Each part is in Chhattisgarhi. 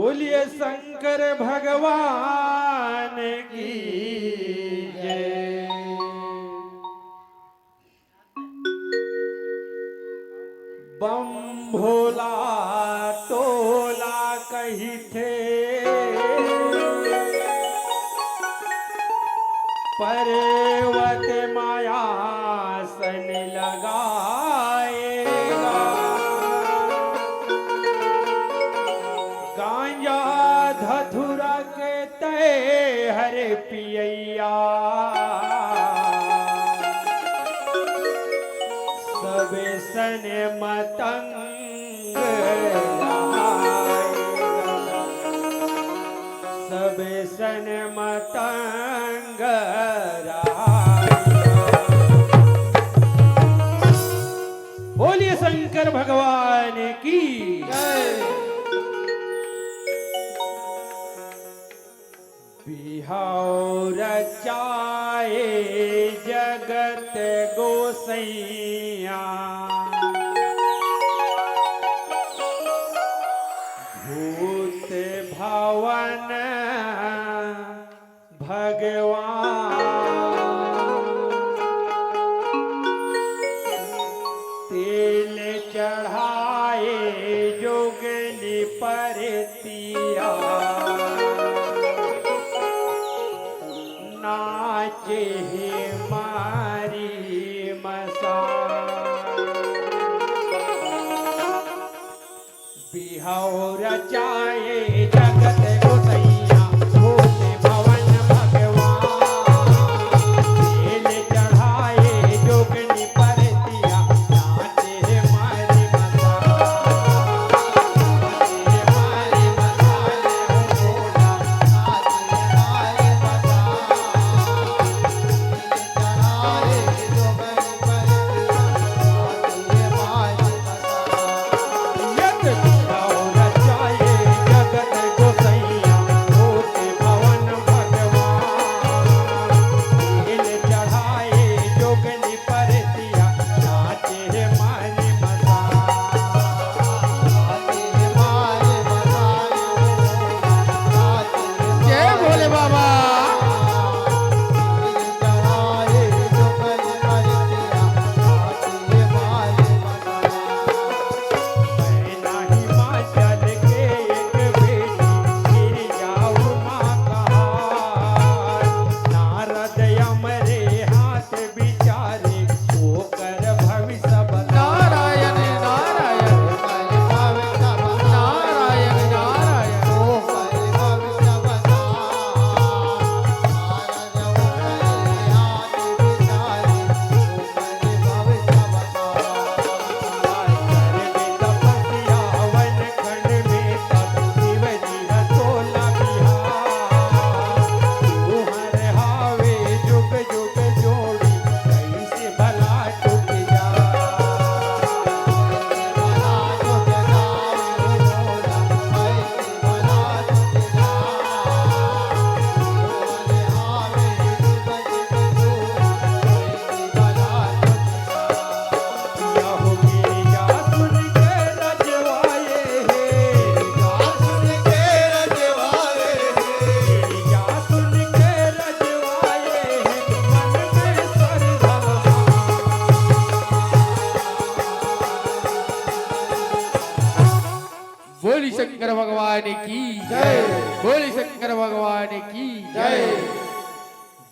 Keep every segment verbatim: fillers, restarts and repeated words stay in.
बोलिए शंकर भगवान की जय। बम भोला टोला कहिथे, पर्वत माया सन लगाएगा। गांजा धतुरा के तय हर पियैया, सब सन मतंग रहाय। सब सन मतंग रहाय। बोलिए शंकर भगवान की। बिहाव रचाए जगत गोसैया, भूत भवन भगवान। तेल चढ़ाए जोगनी परतिया, नाचे हे मारी मसा। बिहाव रचाए जगत गोसैया, भूत भवन भगवान। तेल चढ़ाए जोगनी परतिया, नाचे हे मारी मसा। नाचे हे मारी मसा, ले हो भोला, नाचे हे मारी मसा। जय भोले बाबा। नारायण नारायण नारायण नारायण। बोली शंकर भगवान की जय। बोली शंकर भगवान की जय।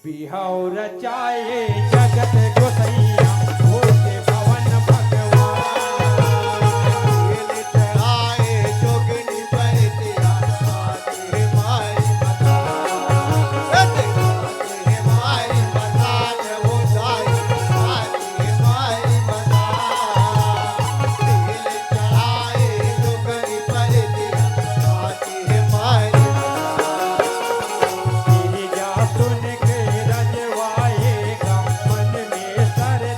बिहाव रचाए जगत गोसैया, भूत भवन भगवान। तेल चढ़ाए जोगनी परतिया, नाचे हे मारी मसा। नाचे हे मारी मसा, ले हो साईं, नाचे हे मारी मसा। तेल चढ़ाए जोगनी परतिया, नाचे हे मारी मसा। गिरिजा सुन के रजवाएगा, मन में सरधा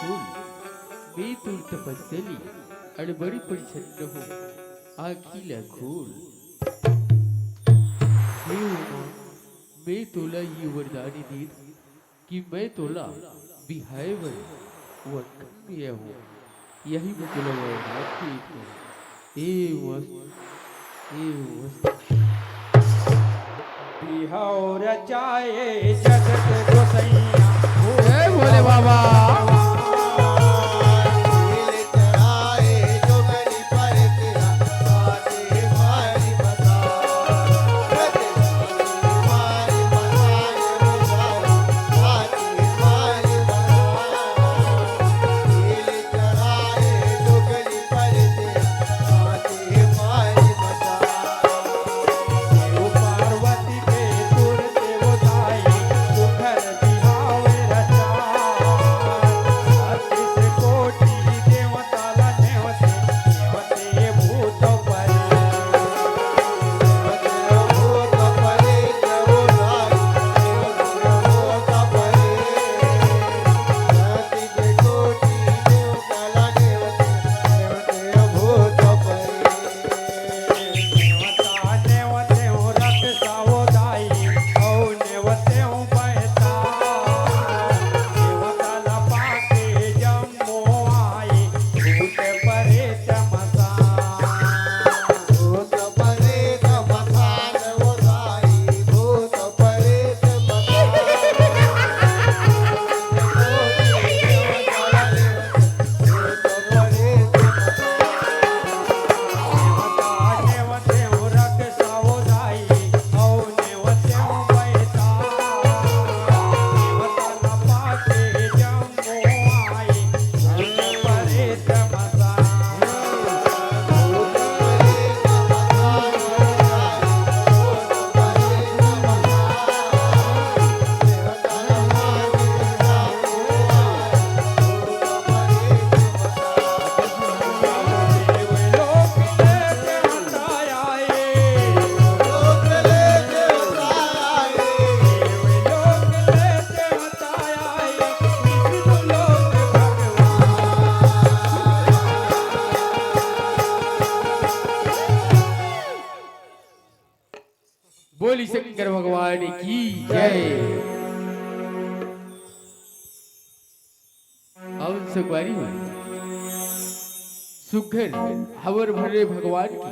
बोल, मैं तोर तपस्या ले अड़बड़ी प्रसन्न हों, आँखी ला खोल। हे उमा, मैं तोला ये वरदान देत कि मैं तोला बिहाए बर वनखन में आहूँ। यही में तोला वरदान देत हूँ। ए मस्त, ए मस्त। बिहाव रचाए जगत गोसैया। जय भोले बाबा। बोली शंकर भगवान की जय। अउ संगवारी हो, सुघर हवर भरे भगवान के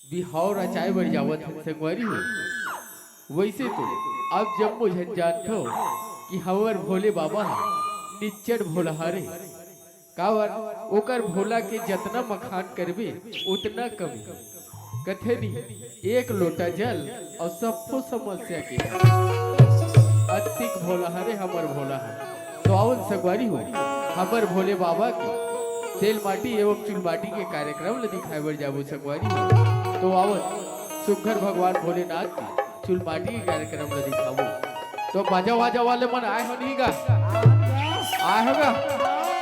बिहाव रचाए बर जावत हन संगवारी हो। वैसे तो आप जम्मो झन जानथो कि हमर भोले बाबा ह निच्चट भोला हरे। काबर ओकर भोला के जतना मखान करबे उतना कम हे। कथे नी, एक लोटा जल अउ सब्बो समस्या के हल। अतिक भोला हरे हमर भोला ह। तो आवत संगवारी हो, हमर भोले बाबा के तेल माटी एवं चुलमाटी के कार्यक्रम ल दिखाए बर जाबो संगवारी हो। तो आवत सुघर भगवान भोलेनाथ के चुलमाटी के कार्यक्रम ल दिखाबो। तो बाजा वाजा वाले मन आए हो नहीं गा? आए हो गा?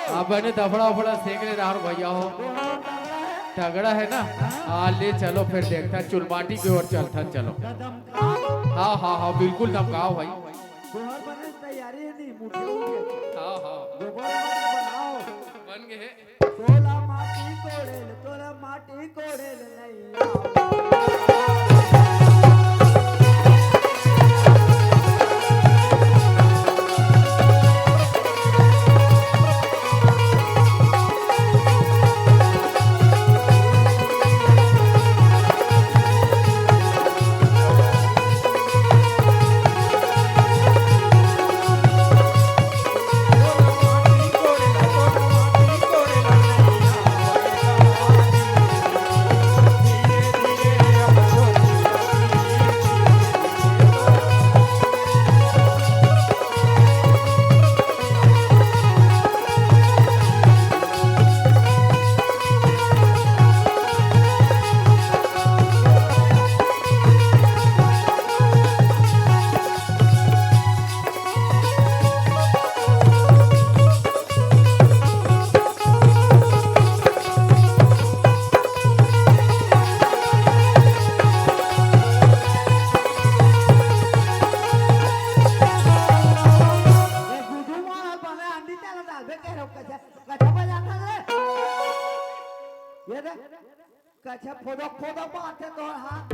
हाँ, बने दफड़ा उफड़ा सेक ले रहा भैया हो। तगड़ा है ना? हाँ, ले चलो फिर देखता चुलमाटी की ओर चलता चलो। हाँ, हाँ, हाँ, बिल्कुल दमकाओ भाई। गोहर बने तैयारी है नहीं, मुठिया उठिया। हाँ, हाँ। गोबर बनाओ। बन गए। तोला माटी कोड़ेल, तोला माटी कोड़ेल नैया। चल डाल बे, कह रहे हो, कच्छा, कच्छा बजाता रे। ये देख, कच्छा फोदक फोदक बात है तोर हाथ।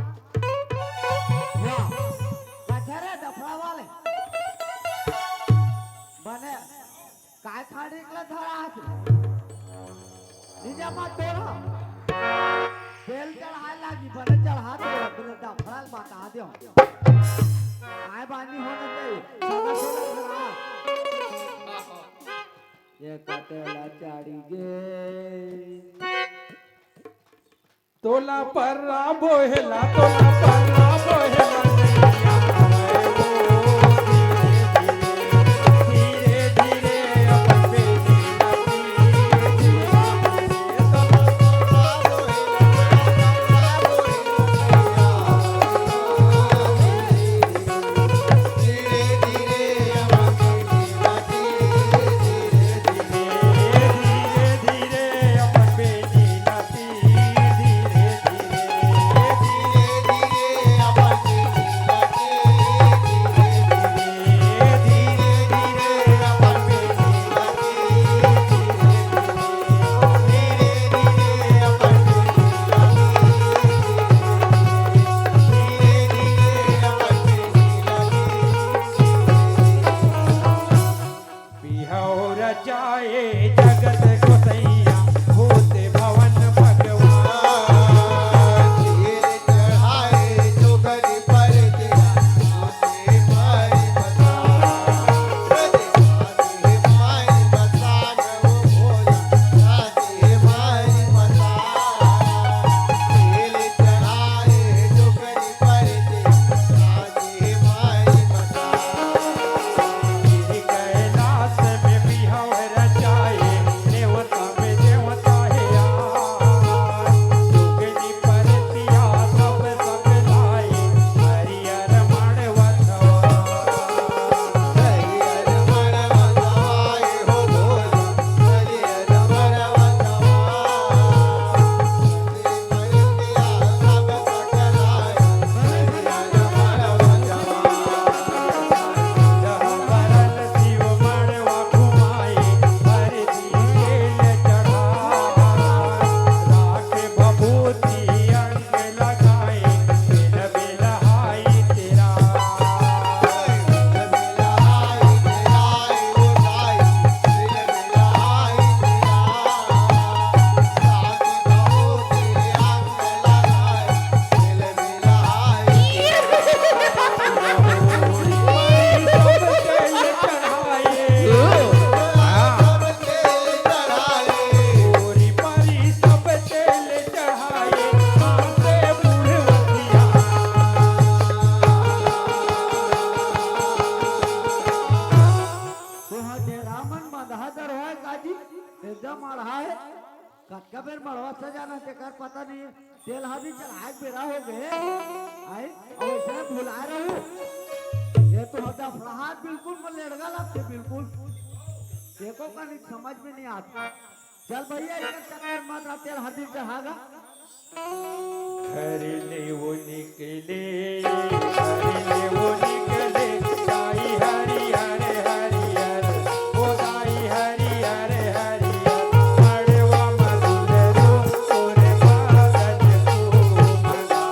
वाह, कच्छा रे डफड़ा वाले। बने, काय खाड़ी के धरा हाथ। निजा मत तोरा। तेल चढ़ाए लागी, बने चढ़ा दे, अपने डफड़ा ल बता दे। आय बानी होना चाहिए, सदा सदा खराब। ये कटेला चाड़ी गे। तोला पर्रा बोहेला, तोला पर्रा बोहेला, नैया हमारे वो धीरे धीरे, धीरे धीरे अपन बेटी नती, धीरे धीरे तोला पर्रा बोहेला, पर्रा बोहेला, नैया हमारे वो धीरे धीरे, धीरे धीरे अपन बेटी नती, धीरे धीरे, धीरे धीरे अपन बेटी नती। बिहव रचाए जगत गोसैया, होते भवन भगवान। तेल चढ़ाए जोगन पर तेरा, होते भाई बसान। राधे भाई बसान, वो भोला, राधे भाई बसान। तेल चढ़ाए जोगन पर तेरा, राधे भाई बसान। तोहा डेरा मन मंदहा दर होय काजी, एकदम अड़हा हे। कतका बेर मड़वा सजाना तेकर पता नहीं, तेल हादी चढ़ाए के बेरा हो गए। आई, अउ ऐसे भुला रहू। ये तो होता फलाहार बिल्कुल मन लेड़गा लगथे, बिल्कुल। एको का नहीं समझ में नहीं आता। चल भैया, एक चक्कर मार रहा, तेल हादी चढ़ागा। घर ले वो निकले, घर ले वो निकले, गाई हरियर हरियर, ओ गाई हरियर हरियर, मड़वा मधुर रो, तोरे बादल तू मना।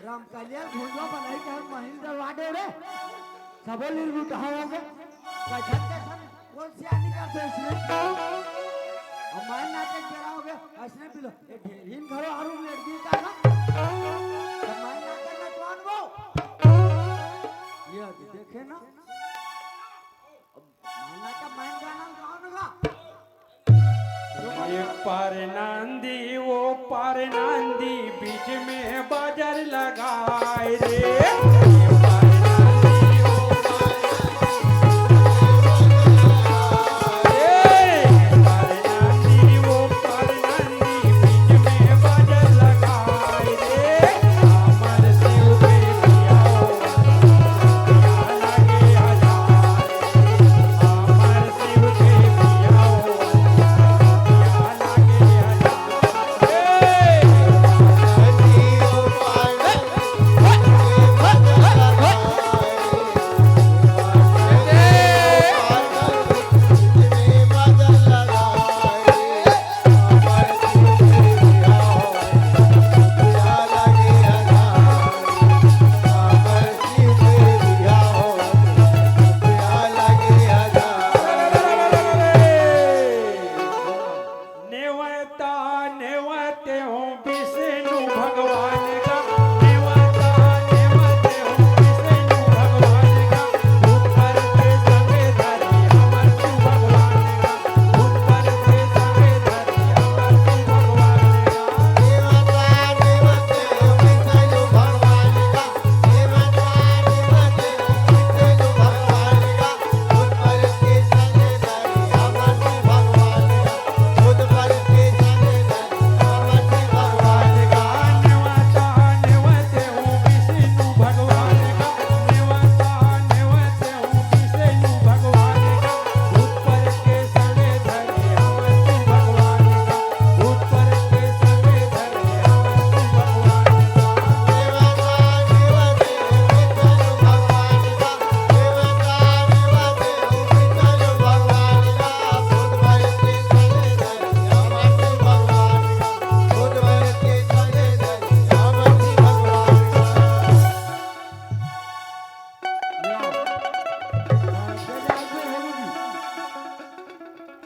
रामकलिया भुजवा बनाई के हम महिल डलवा दे रे। सबो लील गुटहा हो गए। कैसन कैसन कौन सी आनी करते इसमें? अब मार नाटक करा हो गया। ऐसने भी लो। ये ढेरिन घरो आरू लड़की का ना। तो मार नाटक में कौन वो? ये अभी देखे ना। अब मार नाटक मार गाना कौन गा? ये पार नांदी, वो पार नांदी, बीच में बाजार लगाए रे। ये पार नांदी, वो पार नांदी, ए, पार नांदी, वो पार नांदी, बीच में बाजार लगाए रे। हमर शिव के पिया हो, पिया लगे हजार। नेवता नेवते हो विष्णु भगवान का, नेवता नेवते हो विष्णु भगवान का, ऊपर के संगे धरी हमर शिव भगवान का, ऊपर के संगे धरी हमर शिव भगवान का।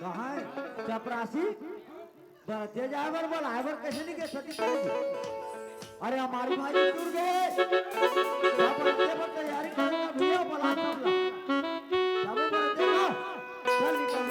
कहाँ है? चपरासी? बरते जाए बर बोलाए बर कैसे नहीं के सती करेगी? अरे हमारी भाई टूट गए। अब बरते बर तैयारी करना भैया, बोला सब ला। जाओ बरते जाओ। चल निकल।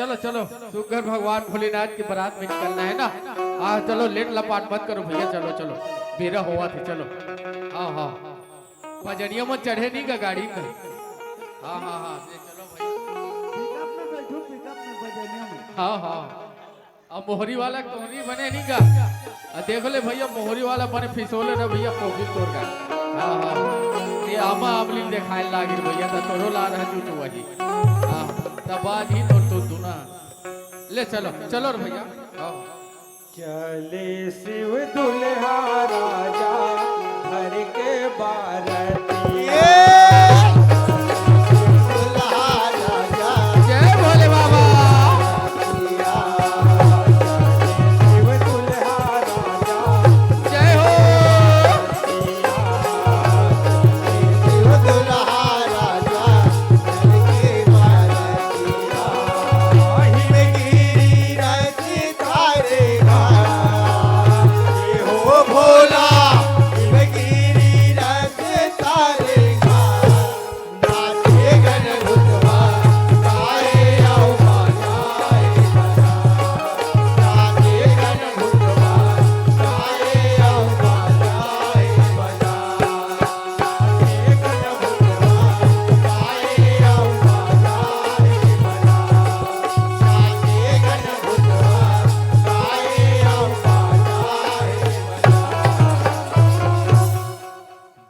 चलो, चलो, सुग्घर भगवान भोलेनाथ के बारात में निकलना है ना। हाँ, चलो, लेट लपाट मत करो भैया, चलो, चलो, बेरा होवत हे, चलो। हाँ, हाँ, भजनिया में चढ़े नहीं का गाड़ी में। हाँ, हाँ, हाँ, ले चलो भाई। पिकअप में बैठो, पिकअप में, भजनिया में। हाँ, हाँ। अब मोहरी वाला कोहनी बने नहीं का। आ, देख ले भैया, मोहरी वाला बने फिसोले ना भैया, कोहनी तोर का। हाँ, हाँ। ये आमा आमली देखाए लागिर भैया, त तोरो ला रहा चूचू वही। हाँ, तब आज ही तोर तो तू ना। ले चलो, चलो रे भैया। हाँ। चले शिव दुल्हा राजा घर के बारती। जय भोले बाबा। जय हो।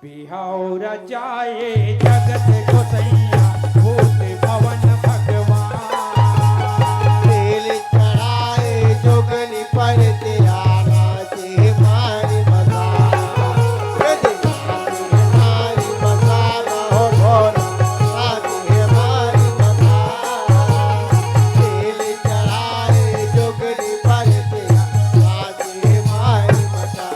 बिहाव रचाए जगत गोसैया, भूत भवन भगवान। तेल चढ़ाए जोगनी पर तेरा राजे मारी मजा। मारी मजा हो भोला, राजे मारी मजा। तेल चढ़ाए जोगनी पर तेरा राजे मारी मजा।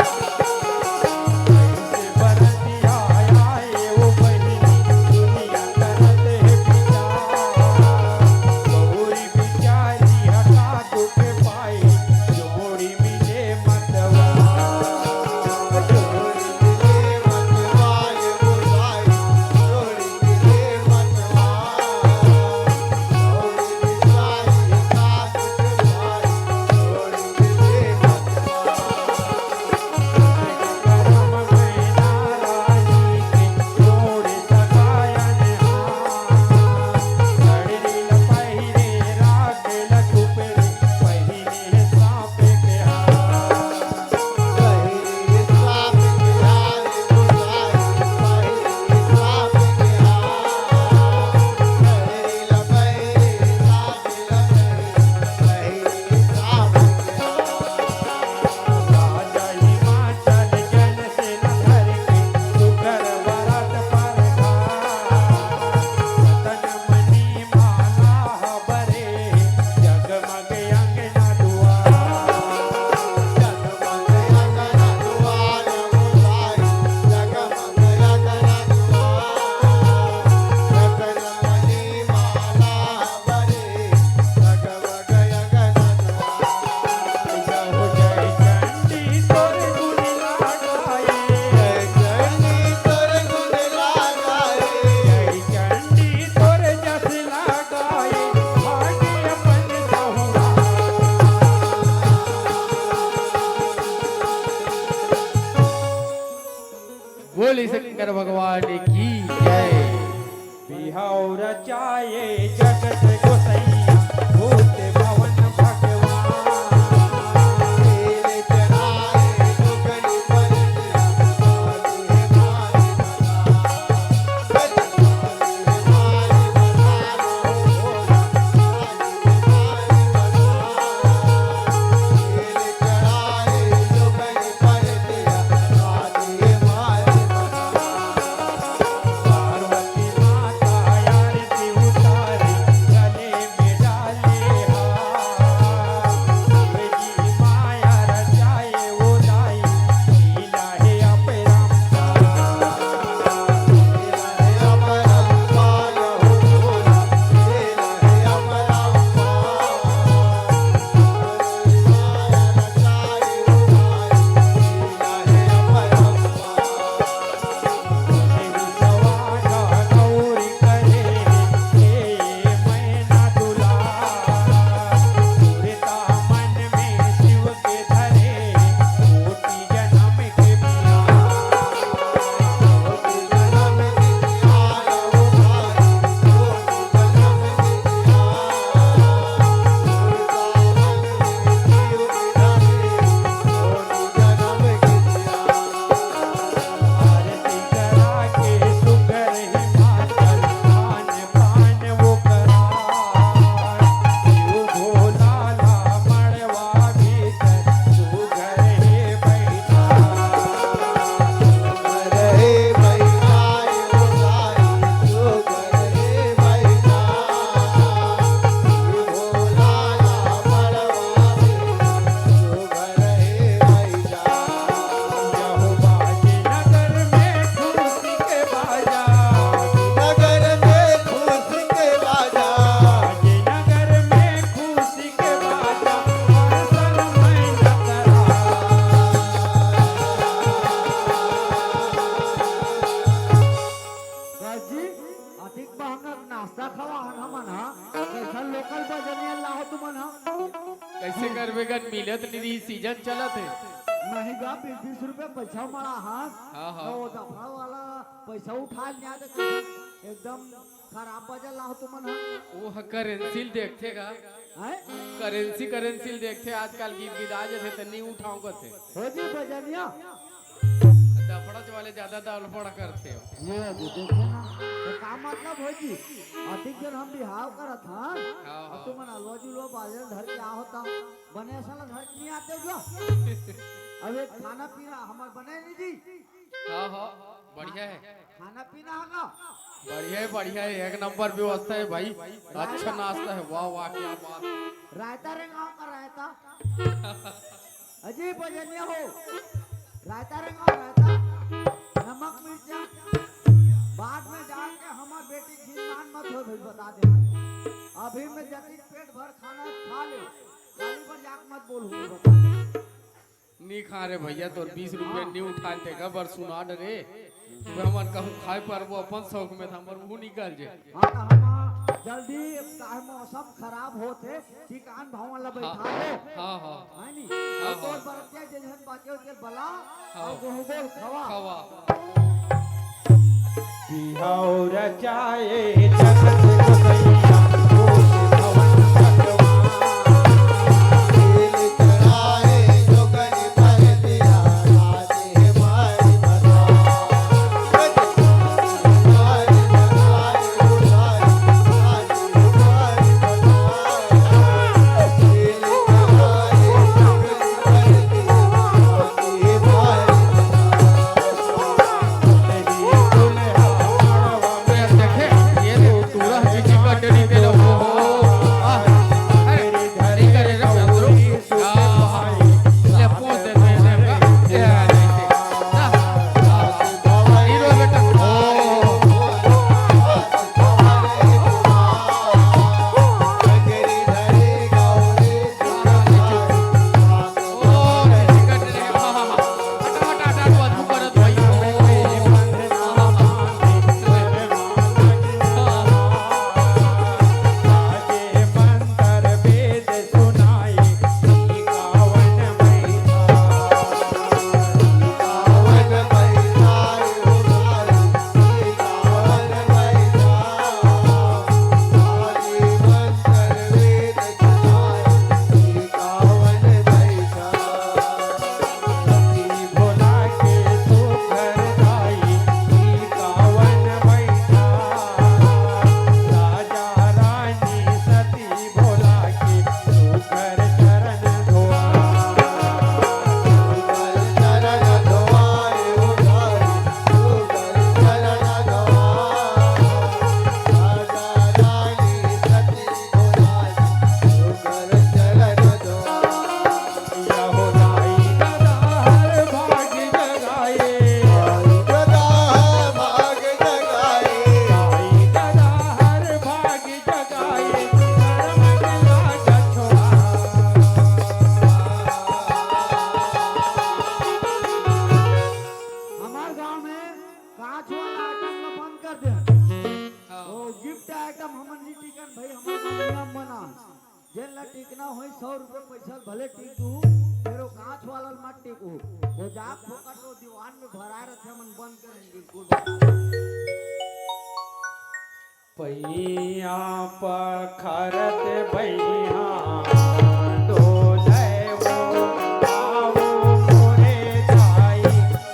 बोली शंकर भगवान की जय। बिहाव रचाए जगत गोसैया, भूत भवन भगवान। सीजन चलत हे। नहीं गा, बीस बीस रुपया पैसा मड़ा हस। हाँ, हाँ। वो दफड़ा वाला पैसा उठा लिया तो एकदम खराब बजा लाओ तुमन ह। वो ह करेंसी ल देखथे गा। हैं? करेंसी, करेंसी ल देखथे, आजकल गीत गीत आ जथे त नहीं उठाओ कथे। हो जी बजनिया। दफड़च वाले ज्यादा दफड़ा करथे। ये जी देखे ना, तो का मतलब हो जी? अधिक जन हम बिहाव करत हन, हाँ, अब हाँ। तुमन अलवा जुलवा बाजल धर के आ होता, बने असल धर के नहीं आते जो। अब एक खाना पीना हमार बने नहीं जी। हाँ, हाँ, बढ़िया है। खाना पीना होगा। बढ़िया है, बढ़िया है, एक नंबर व्यवस्था है भाई। अच्छा नाश्ता है, वाह, वाह, क्या बात। रायता रे गाँव का रायता। अजी बजनिया हो, रायता रे गाँव रायता, नमक मिर्चा बाद में डाल के हमार बेटी घिन मान मत हो भाई, बता दे। अभी में जतिक पेट भर खाना खा ले, खाली पर जाके मत बोल, हूँ बता दे। नी खा रे भैया, तोर बीस रुपया नी उठा देगा, बर सुना डरे। तो हमन कहूँ खाए पर वो अपन शौक में था, हमर मुँह निकल जे। हाँ, तो हम जल्दी, काहे मौसम खराब होत हे, ठीक आन भाव वाला हाँ, बैठा दो। हाँ, हाँ। है नी? हाँ, और तोर हाँ। बरतिया जे झन बाचे होते बला, हाँ। और गोहू गोल खवा। खवा। बिहाव रचाए जगत गोसैया, गोल भवन भगवान। तेल चढ़ाए जोगन भरतिया, हमार गांव में कांच वाला आइटम ला बंद कर दे। हाँ। वो गिफ्ट आइटम हमन नहीं टिकन भाई, हमर गांव नियम बना। जेन ला टिकना होई सौ रुपये पैसा भले टिकू, फेर वो कांच वाला मत टिकू। वो जाग फोकट वो दीवान में भराए रथे, हमन बंद करेंगे बिल्कुल। पैया पखरत बइहा डोले वो, आवो मोरे दाई,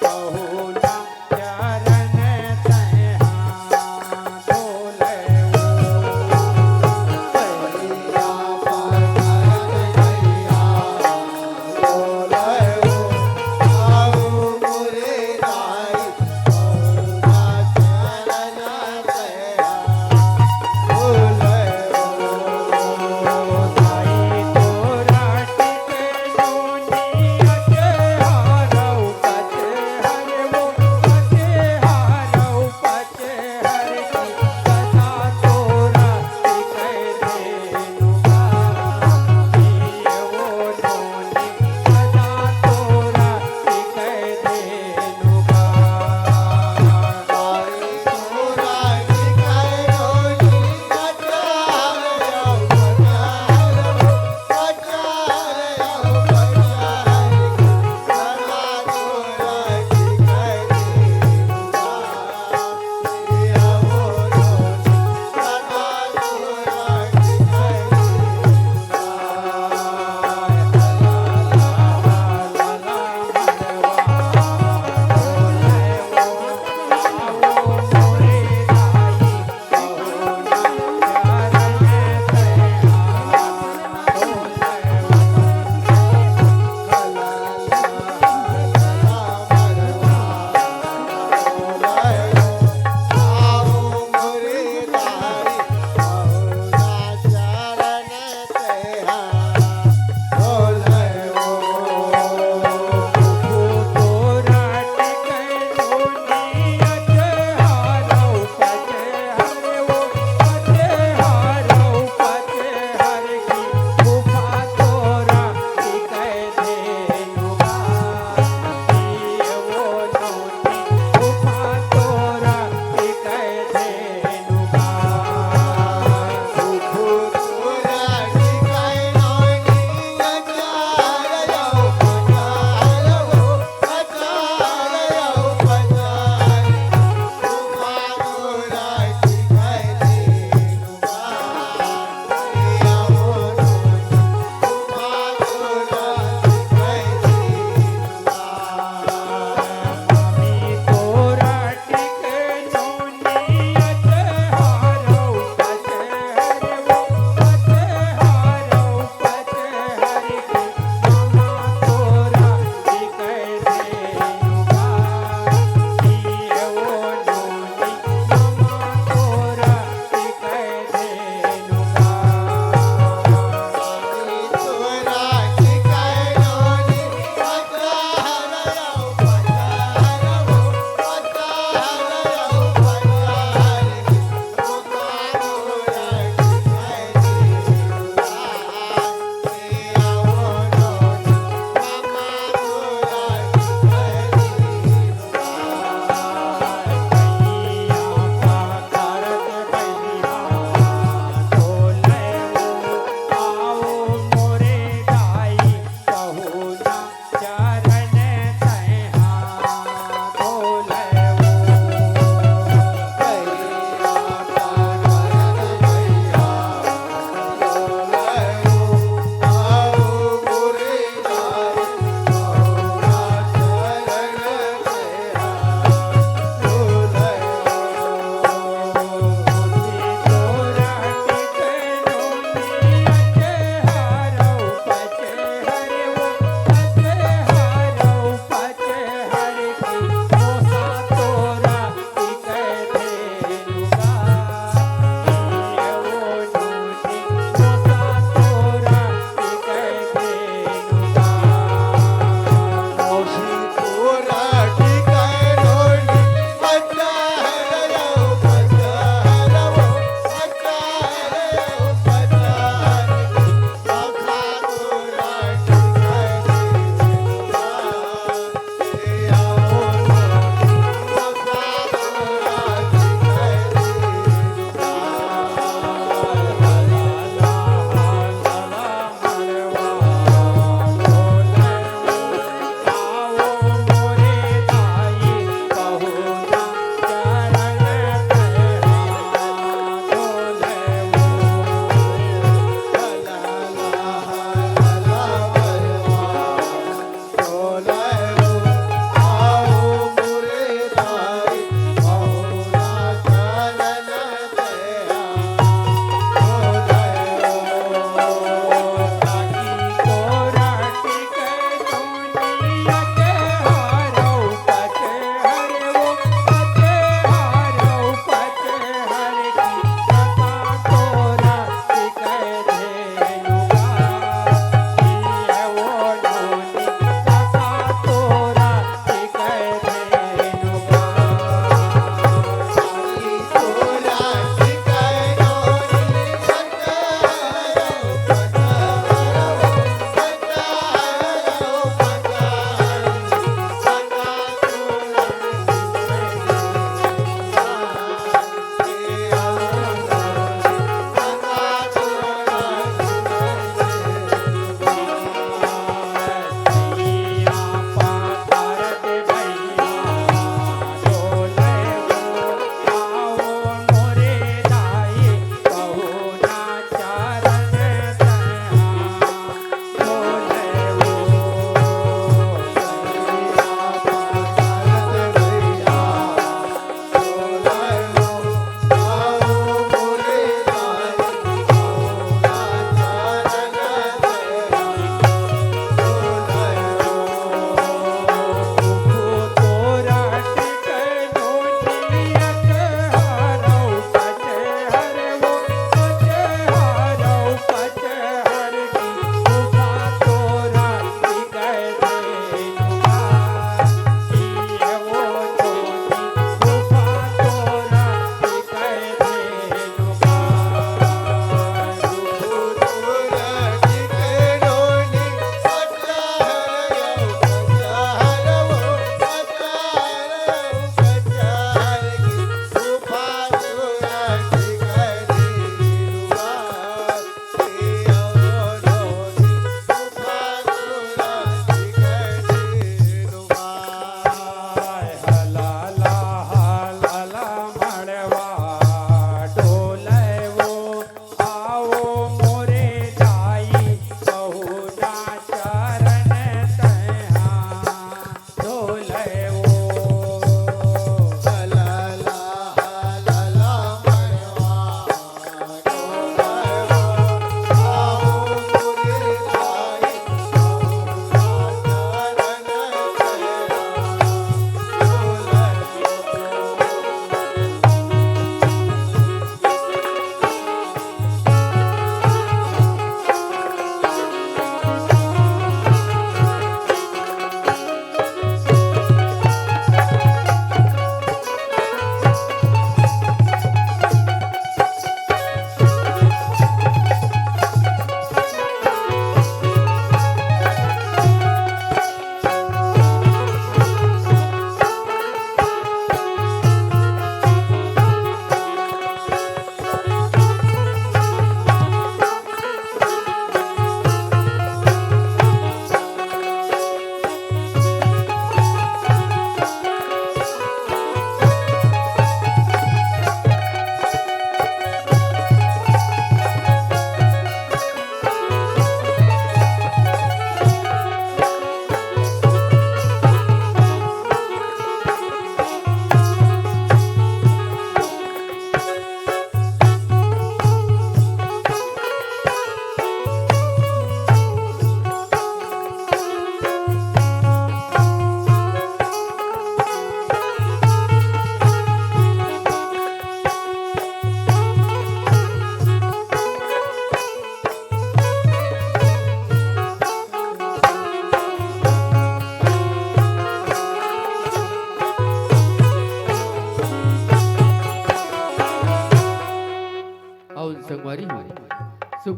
कहूँ ना चरण तैहा डोले वो। पैया पखरत बइहा डोले वो, आवो मोरे दाई,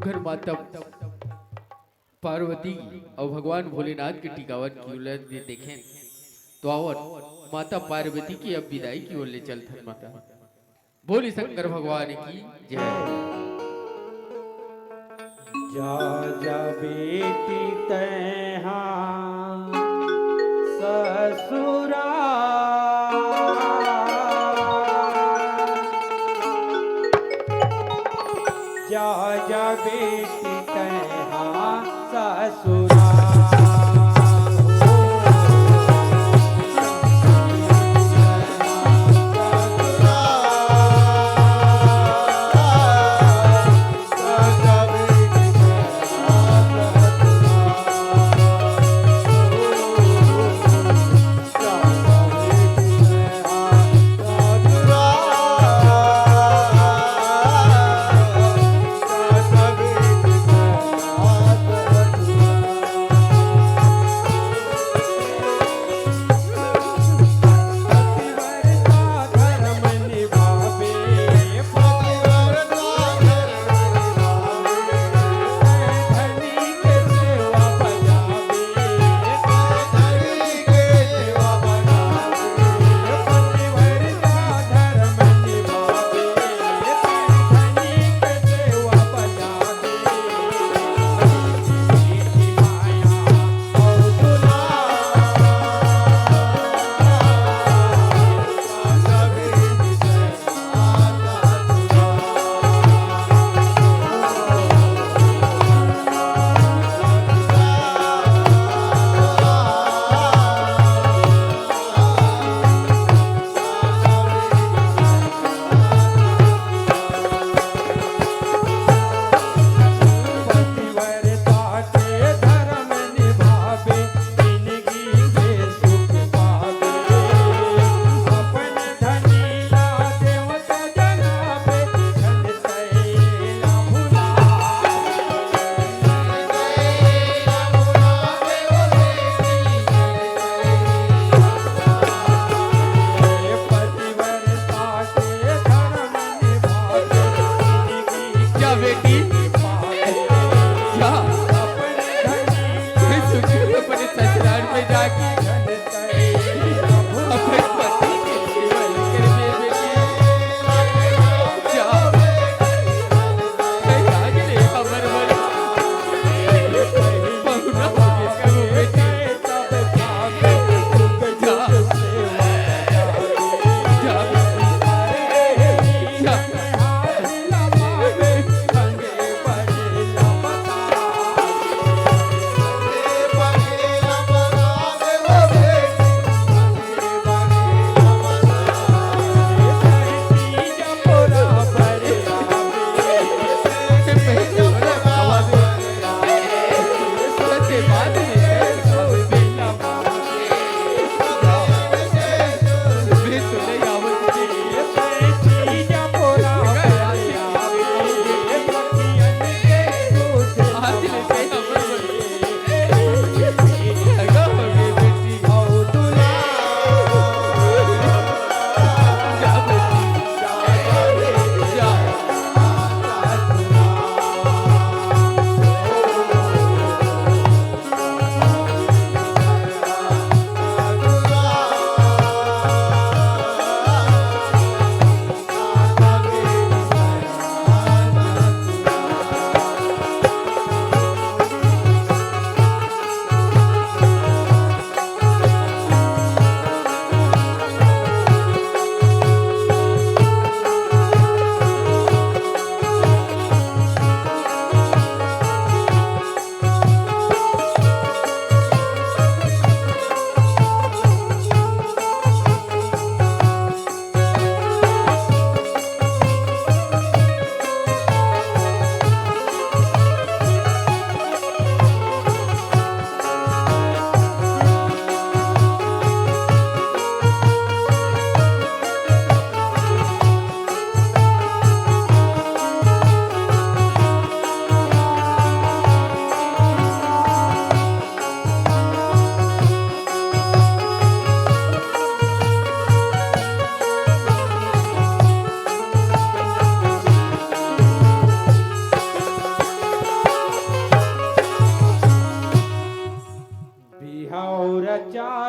फिर माता पार्वती अउ भगवान भोलेनाथ के टिकावन की ओर ले देखेन, तो आवन माता पार्वती की अब विदाई की ओर ले चलथन माता। बोली शंकर भगवान की जय। जा जा बेटी तैहा ससुरा, जा जा बेटी तैहा ससुरा।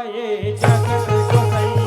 ए जगत गोसैया।